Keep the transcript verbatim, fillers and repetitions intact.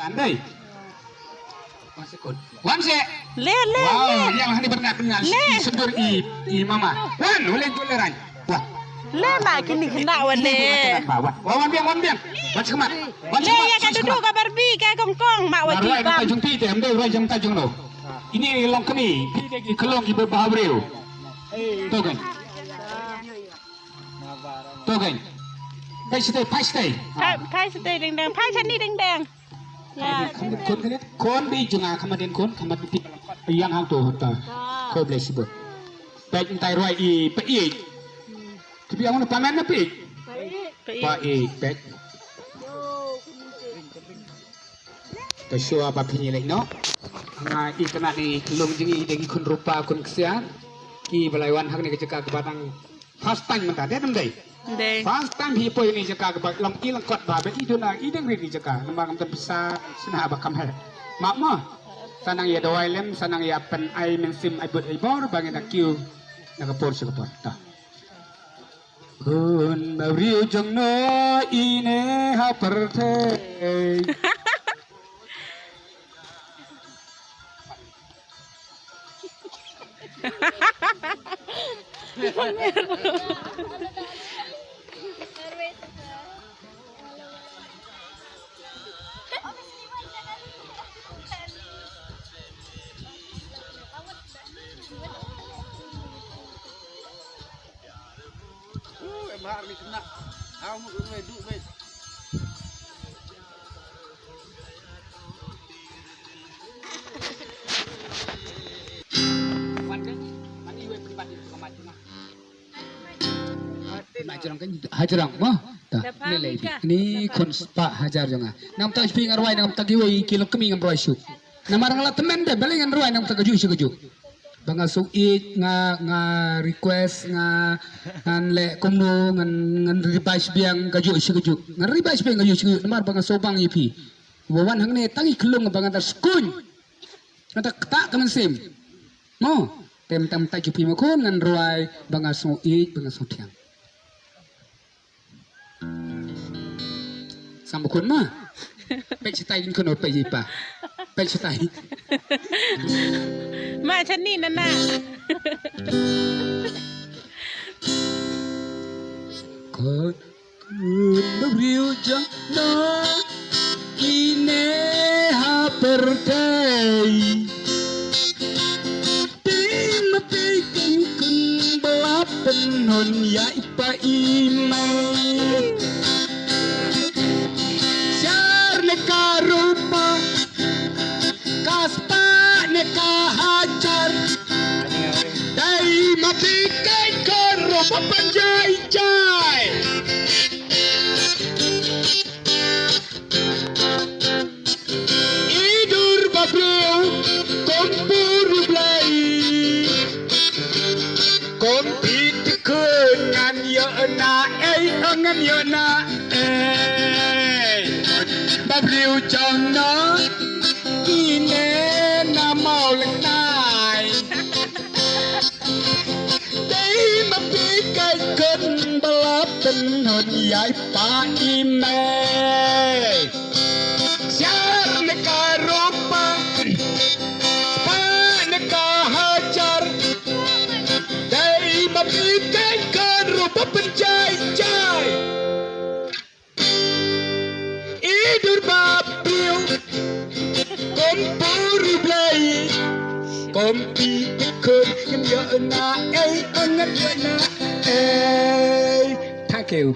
Andai. Wan se. Le, le, wow, le. Yang hani bernat bernat. Le. Sendur i, i mama. Wan, uleng tu le ran. Wah. Le ma kini kena wan le. Wah, wah, wan biang, wan biang. Wan sekemat. Wan sekemat. Le ya ka dudu ka Barbie ka kongkong ma wan. Wan jong ti te, amdai wan jong ta jong no. Ini long kami. Ti te ki kelong ki bebahabreu. Togen. Togen. Pai sitei, pai sitei. Pai, pai sitei ding dang, pai sani ding dang. Ya. Kham khun khun khun bi jong nga kham den khun kham bi yang hang to ta. Ko bless bu. Pek ntai roi i pek i. Ki bi ang na pamen na pek. Pek i. Pek i pek. Ta shuwa ba phi ngi leh noh. Nga i kane ni long jong i dei ki khun rupa khun ksiar. Ki ba la wan ha kane ka jaka kaba dang first time mynta dei em dei. Dei. First time hi poi ni jaka kaba long i lang kot ba ba i duna i dang rit ni jaka. Namar ngam tam pisa sna ba kam he. Map mo. Sa nang ïa dawai lem, sa nang ïa pyn ai mynsiem ai bud ai bor ba ngin da kiew na ka por sha ka por. Ta. Khun ba briew jong no ine ha pyrthei. Hajrong kan, hajrong mo. Ta, ni lei phi. Ni khun spah hajar jong nga. Nang ta phi nga rwai nang ta kiwei ki lok kami ngam rwai shu. Namar nga la tymmen de, balei ngan rwai nang ta kajuh shu kajuh. Ba nga shu ïeit nga, nga request nga, ngan leh kumno, ngan, ngan revised biang kajuh shu kajuh. Ngan revised biang kajuh shu kajuh. Namar ba nga shu bang ïa phi. Ba wan hangne tang i klung ba nga da skun. Nga da kata ka mynsiem. Mo, tem tam ta ju phi ma khun ngan rwai ba nga shu ïeit ba nga shu thiang. Sam ba khun ma. Pek sitai kin khun pek jipa. Pek sitai. Ma chani nana. Khun. Khun ba briew jong no ine ha pyrthei. Phi ma phi kin khun ba la pynhun ïa i pa i mei. Sar ne ka rupa. Ka spah ne ka hajar. Dei ma phi kai kor ba pynjai jai. I dur ba briew kum pur u Blei. Kum phi te khun ngan ïoh na ei, ngan ïoh na ei. Ba briew jong no ine na mawlynnai. Dei ma phi kai khun ba la pynhun ïa i pa i mei. Sar ne ka rupa, spah ne ka hajar. Dei ma phi kai khun rupa pynjai jai. I dur ba briew kum pur u Blei. Kum phi te khun ngan ïoh na ei, ngan ïoh na ei. Thank you.